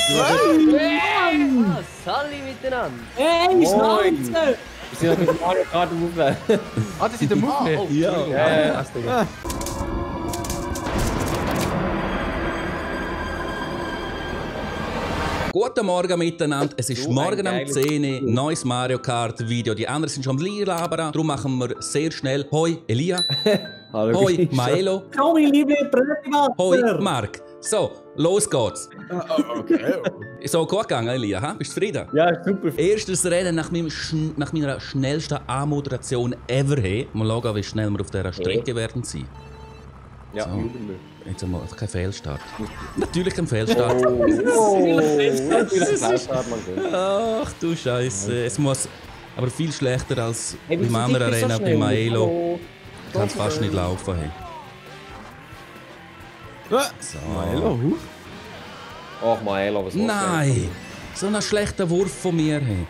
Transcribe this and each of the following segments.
Ja, Sally miteinander. Hey, Schnauze! Wir sind ja mit Mario Kart im Aufnehmen. Ah, das ist der Move. Ja. Guten Morgen miteinander, es ist morgen um 10 Uhr, neues Mario Kart Video. Die anderen sind schon am Liederlabern, darum machen wir sehr schnell. Hoi Elia. Hallo, Hoi Maelo. Komm, mein liebe Brötchen. Hoi Marc. So, los geht's. Okay. So, gut gegangen Elia, ha? Bist du zufrieden? Ja, super. Erstes Rennen nach meiner schnellsten Anmoderation ever. Hey. Mal schauen, wie schnell wir auf dieser Strecke werden sein. Ja, so. Jetzt einmal kein Fehlstart. Natürlich kein Fehlstart. Ach du Scheiße. Es muss aber viel schlechter als im anderen Rennen bei Maelo. Kann es fast nicht laufen. Hey. So. Maelo, Ach, Maelo, was Nein! So ein schlechter Wurf von mir. Hey.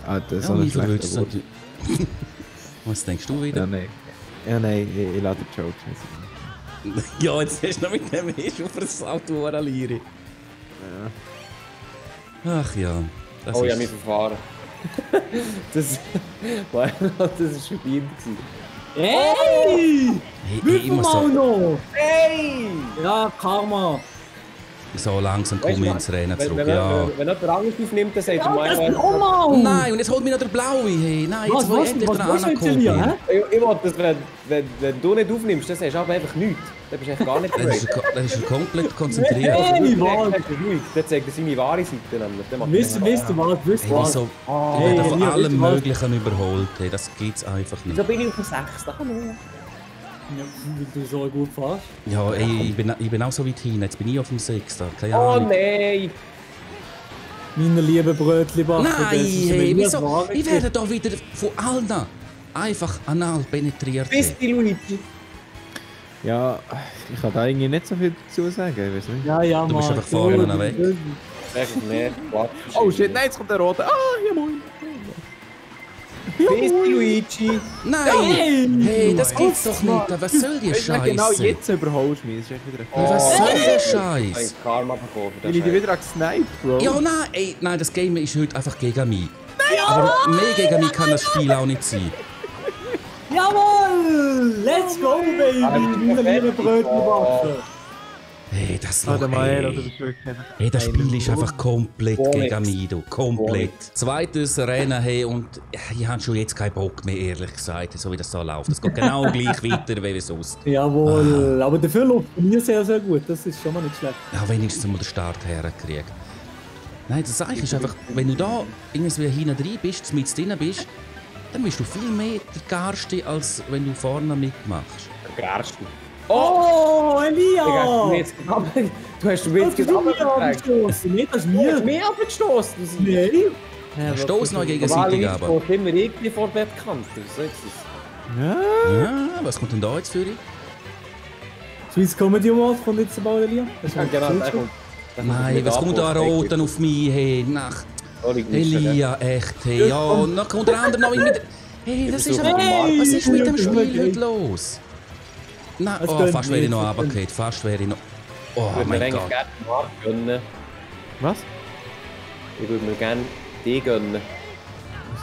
Alter, Ja, so ein schlechter Wurf. Was denkst du wieder? Ja, nein, ich lasse den Joke nicht. Ja, jetzt hast du noch mit dem schon versaut, du Liri. Ja. Ach ja. Das Oh, ist... ich habe mich verfahren. das ist schon ihm. Hey! Hey, immer so, noch! Hey! Ja, Karma. so langsam komme ich ins Rennen zurück. Wenn jemand anderes aufnimmt, dann sagt er Das mal. ist Oma! Nein, und jetzt holt mich noch der Blaue. Hey. Nein, jetzt will ich endlich dran willst du jetzt, Elia, ankommen. Ich wollte, dass wenn du nicht aufnimmst, dann sagst du aber einfach nichts. Dann bist du einfach gar nicht bereit. Das ist komplett konzentriert. Hey, was? Dann zeigt er seine wahre Seite nämlich. Dann macht er Wisst ihr was? Wisst Hey, ihr was? wieso? Ah, Ich werde hey, von Elia, allem wisst ihr was? Möglichen überholt. Hey. Das geht's einfach nicht. Wieso bin ich auf dem 6. Hallo? Ja, weil du so gut fährst. Ja, ey, ich bin auch so weit hin. Jetzt bin ich auf dem 6. Keine Oh Ahnung. nein! Meine lieben Brötchenbacken. Nein, hey, wieso? Ich werde doch wieder von allen einfach anal penetriert. Bist du, Luigi? Ja, ich kann da irgendwie nicht so viel dazu sagen, ich weiß nicht. Ja, Du bist einfach vorne noch weg. Echt mehr. Oh shit, nein, jetzt kommt der Rote. Ah, ja moin. Bist du, Luigi? Nein! Hey, das gibt's doch nicht. Was soll die Weißt du, genau Scheiße? jetzt überholst du mich, das ist echt wieder ein Was soll der Ich Scheiß? habe Karma bekommen. Weil ich dich wieder gesniped, Bro. Ja, nein, ey, nein, das Game ist heute einfach gegen mich. Aber mehr gegen mich kann das Spiel auch nicht sein. Jawohl! Let's go, baby! Meine lieben Brötchenbacken. Hey, das Ah, der noch, Maelo, ey. du bist wirklich... Hey, das Spiel ist einfach komplett Gar gegen nichts. mich, du. Komplett. Zweites Rennen, hey, und ich habe schon jetzt keinen Bock mehr, ehrlich gesagt, so wie das so läuft. Es geht genau gleich weiter, wie sonst. Jawohl, aber dafür läuft es mir sehr, sehr gut. Das ist schon mal nicht schlecht. Ja, wenigstens mal den Start herkriegt. Nein, das Zeichen ist einfach, wenn du da irgendwie hinten drin bist, mit drin bist, dann bist du viel mehr der Garste, als wenn du vorne mitmachst. Gersten. Oh, Du Elia! hast mir jetzt Das gerade ist mir abgestoßen. Nicht, das ist Du hast mir. mich abgestoßen. Nein. Stoß noch gegenseitig aber. Du immer irgendwie vor der Kante. So ist es. Ja. Ja, was kommt denn da jetzt für dich? Swiss Comedy Award kommt jetzt bald, Elia. Das Ja, ist genau. Nein, was kommt da Roten auf mich? Hey, nach Elia, echt, hey, ja, und dann kommt der andere noch mit. Hey, das ist aber. Hey, Was ist mit dem Spiel hey. heute los? Nein, Das oh, gönnt fast mir wäre ich jetzt, noch das gönnt- runtergefallen, fast wäre ich noch. Oh Ich würde mir mein eigentlich Gott. gerne Marc gönnen. Was? Ich würde mir gerne die gönnen.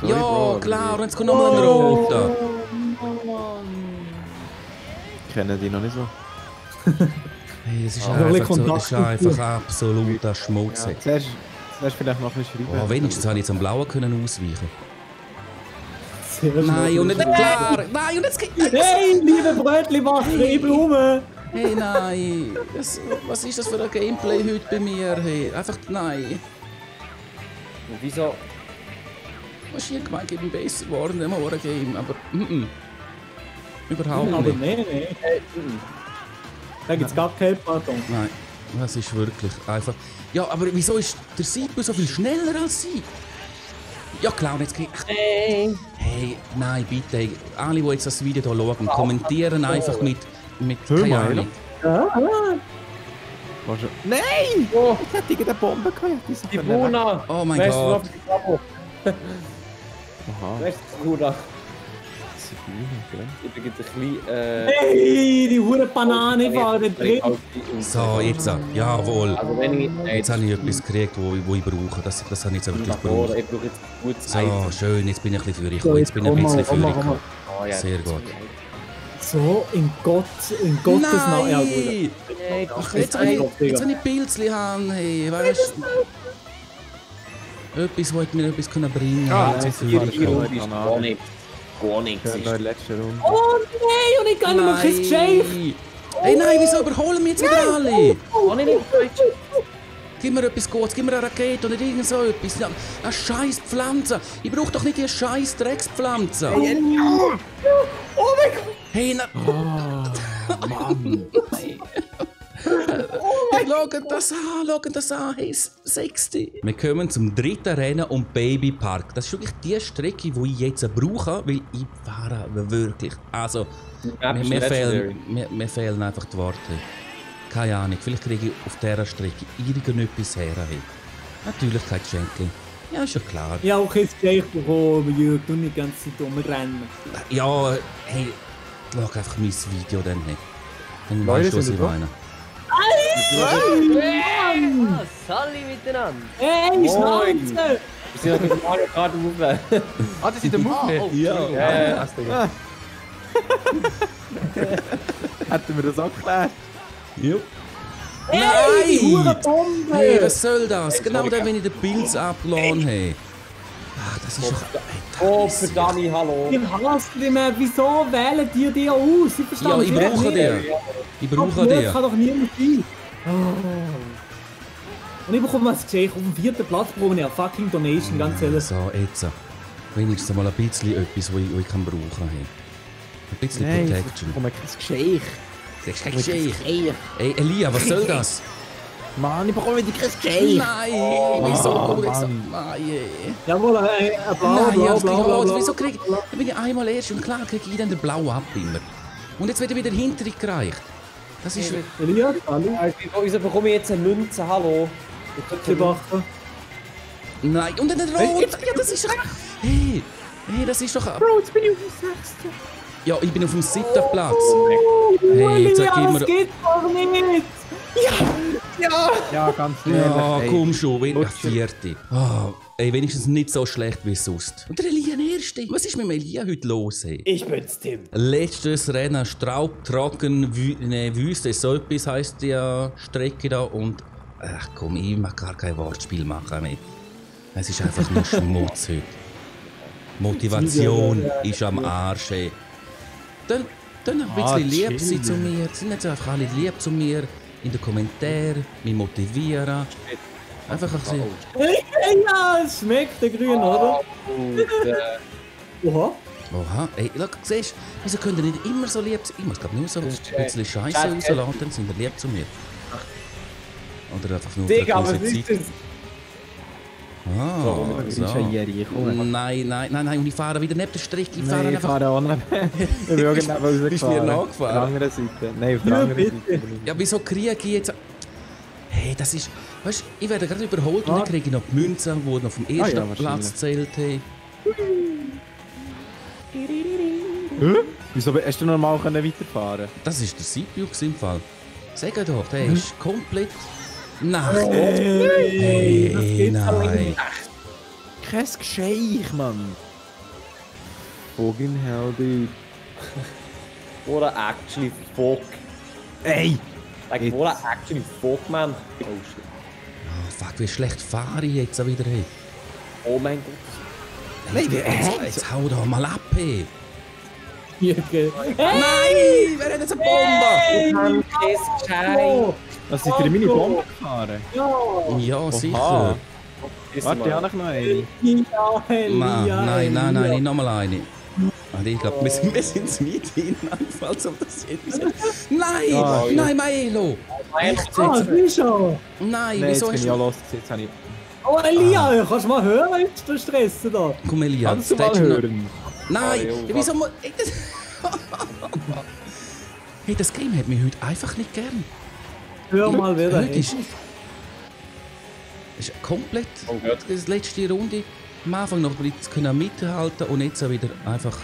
Sorry, Ja, Bro, klar, und jetzt kommt nochmal ein Roter. Ich kenne die noch nicht so. Hey, es ist Aber ein einfach, so, bisschen es ist Kontakt einfach absoluter Schmutz. Ja, zuerst vielleicht noch ein bisschen schreiben. Oh, wenigstens habe ich jetzt am Blauen können ausweichen. Sehr Nein, schön. und nicht klar. Nein, und jetzt geht. Hey, liebe Brötchenbacken, ich bin rum. Hey, nein. Was ist das für ein Gameplay heute bei mir? Hey, einfach nein. Und wieso? Was ich gemeint, ich bin besser geworden im Horror-Game, aber überhaupt Aber nicht. nein. Da gibt es gar keinen Pardon. Nein, das ist wirklich einfach. Ja, aber wieso ist der Siebel so viel schneller als sie? Ja, klar, und jetzt geht. Hey, nein, bitte. Alle, die jetzt das Video hier schauen, kommentieren einfach mit Hör keine mal, Ahnung. Nein! Oh, Ich hätte eine Bombe gehabt. die Buna! Oh mein Weißt du Gott. noch, die Bravo? Aha. Weißt du, Buna? Ich bin jetzt ein bisschen... Hey, die hure Banane fahren drin. So, jetzt. Jawohl. Also wenn ich... Jetzt habe ich etwas gekriegt, wo ich brauche. Das habe ich jetzt wirklich nach vorne, gebraucht. ich brauche jetzt ein gutes So, Item. schön. Jetzt bin ich ein bisschen für So, Jetzt bin ich ein bisschen für Oh, ja, Sehr gut. So, in Gottes Namen. Ja, gut. Ach, jetzt, wenn ich Pilzli habe, hey, weißt du? Etwas, das mir etwas bringen können. Ah, Nicht so nein, viel. hier Die Runde ist Banane. gar nichts. Gar nichts. Ja, noch in der letzten Runde. Oh nein, und ich kann noch kein Geschenk. Hey, nein, wieso überholen wir jetzt wieder alle? Gar nicht. Gib mir etwas Gutes, gib mir eine Rakete oder irgend so etwas. Ja, eine scheiß Pflanze. Ich brauche doch nicht die scheiß Dreckspflanze. Oh mein Gott. Hey, na... Mann. Hey, schaut das an, hey, 60. Wir kommen zum dritten Rennen um Baby Park. Das ist wirklich die Strecke, die ich jetzt brauche, weil ich fahre wirklich. Also, mir fehlen einfach die Worte. Keine Ahnung, vielleicht kriege ich auf dieser Strecke irgendetwas her. Hey. Natürlich kein Geschenk. Ja, ist ja klar. Ja, auch kein Geschenk bekommen, Jürg, du nicht die ganze Zeit rumrennen. Ja, hey, schau einfach mein Video dann. Hey. Dann weißt du, was ich meine. Ah, Sally miteinander. Hey, Schnauze! Wir sind ja mit Mario Kart im Move. Ah, das ist der Move. Ja. Hätten wir das auch geklärt? Ja. Hey, die hure Nein! Bombe! Hey, was soll das? Genau dann, wenn ich den Pilz abgeladen habe. Ah, das ist doch... Oh, verdammt, hallo. Ich hasse dich mehr. Wieso wählen die aus? Ich verstehe Ja, ich es brauche nicht. den. Ich brauche Das den. kann doch niemand sein. Oh. Und ich bekomme als Geschenk auf dem 4. Platz bekomme ich eine fucking Donation, ganz ehrlich. So, jetzt. Wenigstens mal ein bisschen etwas, was ich kann brauchen kann. Ein bisschen Protection. Ich bekomme kein Geschenk. Das ist kein Geschenk. Ey, Elia, was soll das? Mann, ich bekomme wieder kein Geschenk. Nein, wieso? Mann. Nein. Jawohl, blau, Nein, blau, ich blau, habe blau, blau. wieso krieg ich... Dann bin ich einmal erst und klar kriege ich dann den blauen ab immer. Und jetzt wird er wieder hinterher gereicht. Das ist... Elia, hallo. Also, wieso bekomme ich jetzt eine Münze, hallo? Sebastian. Nein, und dann rot! Ja, das ist doch... Hey, das ist doch... Bro, jetzt bin ich auf dem 6. Ja, ich bin auf dem 7. Platz. Hey, jetzt Elia, gib das mir... geht doch nicht! Ja, ganz ehrlich. Ja, ey. komm schon, wenn... Lutscher. Vierte. Oh, ey, wenigstens nicht so schlecht wie sonst. Und der Elia Erste. Was ist mit dem Elia heute los, hey? Ich bin's, Tim. Letztes Rennen, Straub, Trocken, Wüste, so etwas heisst die Strecke da und... Ach komm, ich mag gar kein Wortspiel machen mehr. Es ist einfach nur Schmutz heute. Motivation ist am Arsch, ey. Dann ein bisschen lieb sein zu mir. Sind nicht einfach alle lieb zu mir. In den Kommentaren, mich motivieren. Einfach ein bisschen... Hey, ja, es schmeckt der Grün, oder? Oha. Oha, ey, schau, siehst du, wieso könnt ihr nicht immer so lieb sein? Ich muss glaube nur so ein bisschen Scheiße rauslassen, dann sind ihr lieb zu mir. Oder einfach nur Digga, für was eine ist Zeit. das? Ah, Das so. ist ja jährlich. Komm. Nein, und ich fahre wieder neben der Strecke. Ich fahre Nein, ich einfach... fahre auch nicht. Ich bin irgendwann rausgefahren. Bist du mir nachgefahren? Auf der anderen Seite. Nein, auf der Ja, anderen bitte. Seite. Ja, wieso kriege ich jetzt... Hey, das ist... Weißt du, ich werde gerade überholt und dann kriege ich noch die Münze, die noch vom ersten ja, wahrscheinlich. Platz zählt. Hey. Wieso hast du normal weiterfahren? Das ist der CPU im Fall. Sag doch, der ist komplett... Nacht. Hey, das Hey, geht nein. Kein Geschenk, Mann. Fucking hell, dude. Oder actually fuck. Ey! Like, what actually fuck, man. Oh shit. Oh, fuck, wie schlecht fahre ich jetzt wieder. Hey. Oh mein Gott. Nein, jetzt hau doch mal ab, hey. Jürgen. Nein, wer hat jetzt eine Bombe? Oh, Was sind ihr meine Bombe gefahren? ja. Ja, sicher. Warte, ich habe noch eine. Ja, Elia, Nein, Elia. nicht nochmal eine. Und ich glaube, wir sind ins Meeting, falls ob das jetzt... Nein, Ah, okay. nein, Maelo. Echt Ah, jetzt? sicher. Nein, Nein, wieso jetzt bin hast ich auch du... los. Jetzt habe ich... Oh, Elia, kannst du mal hören, jetzt du stressen da. Komm, Elia, Kannst du mal tätst noch- hören? Nein, Oh, ja, wieso... Ey, das... Hey, das Game hat mich heute einfach nicht gern. Hör mal wieder. Heute ist komplett Oh Gott. die letzte Runde. Am Anfang noch ein bisschen mithalten und jetzt wieder einfach...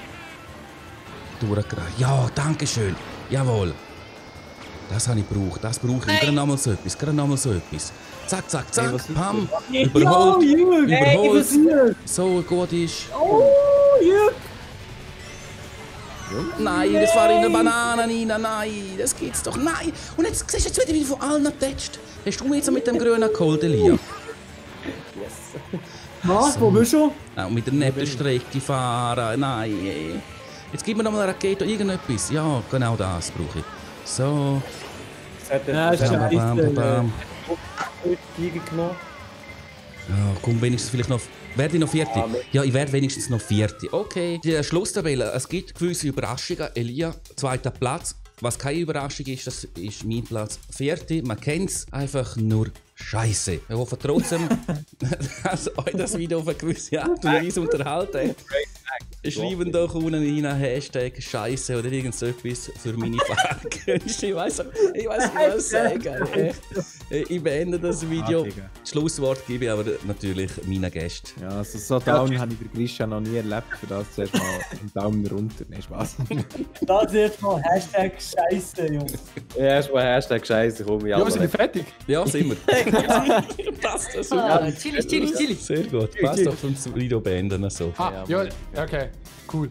durchgereicht. Ja, danke schön. Jawohl. Das habe ich gebraucht. Das brauche ich. Gerade nochmal so etwas. Gerade nochmal so etwas. Zack, zack, zack. Pam. Überholt. Überholt. So gut ist. Oh, Jürg! Nein, das war in eine Banane rein. Nein, das geht's doch. Nein. Und jetzt siehst du jetzt wieder, wie du von allen tätscht. Hast du mich jetzt mit dem grünen geholt, Elia? Was? Wo bist du? Auch mit der Nebelstrecke fahren. Nein. Jetzt gib mir noch mal eine Rakete, irgendetwas. Ja, genau das brauche ich. So. Ja, ist Bam, bam, bam, bam. Fliegen genommen. Ja, komm, wenigstens vielleicht noch. Werde ich noch Vierte? Ja, ich werde wenigstens noch Vierte. Okay. Die Schlusstabelle. Es gibt gewisse Überraschungen. Elia, 2. Platz. Was keine Überraschung ist, das ist mein Platz 4. Man kennt es einfach nur Scheiße. Wir hoffen trotzdem, dass euch das Video auf eine gewisse Art und Weise unterhalten. Schreiben doch unten rein Hashtag Scheiße oder irgend so etwas für meine Fahrkünste. Ich weiß nicht, was sagen. Ich beende das Video. Das Schlusswort gebe ich aber natürlich meinen Gästen. Ja, also so Daumen habe ich den Christian noch nie erlebt. Für das zuerst mal einen Daumen runter. Nein, Spaß. Das jetzt mal Hashtag Scheiße, Jungs. Erstmal Hashtag Scheiße, komm, ja. Ja, sind wir fertig? Ja, sind wir. Passt das so. Chillig. Sehr gut. Passt doch zum Video beenden. So. Ja, okay, cool.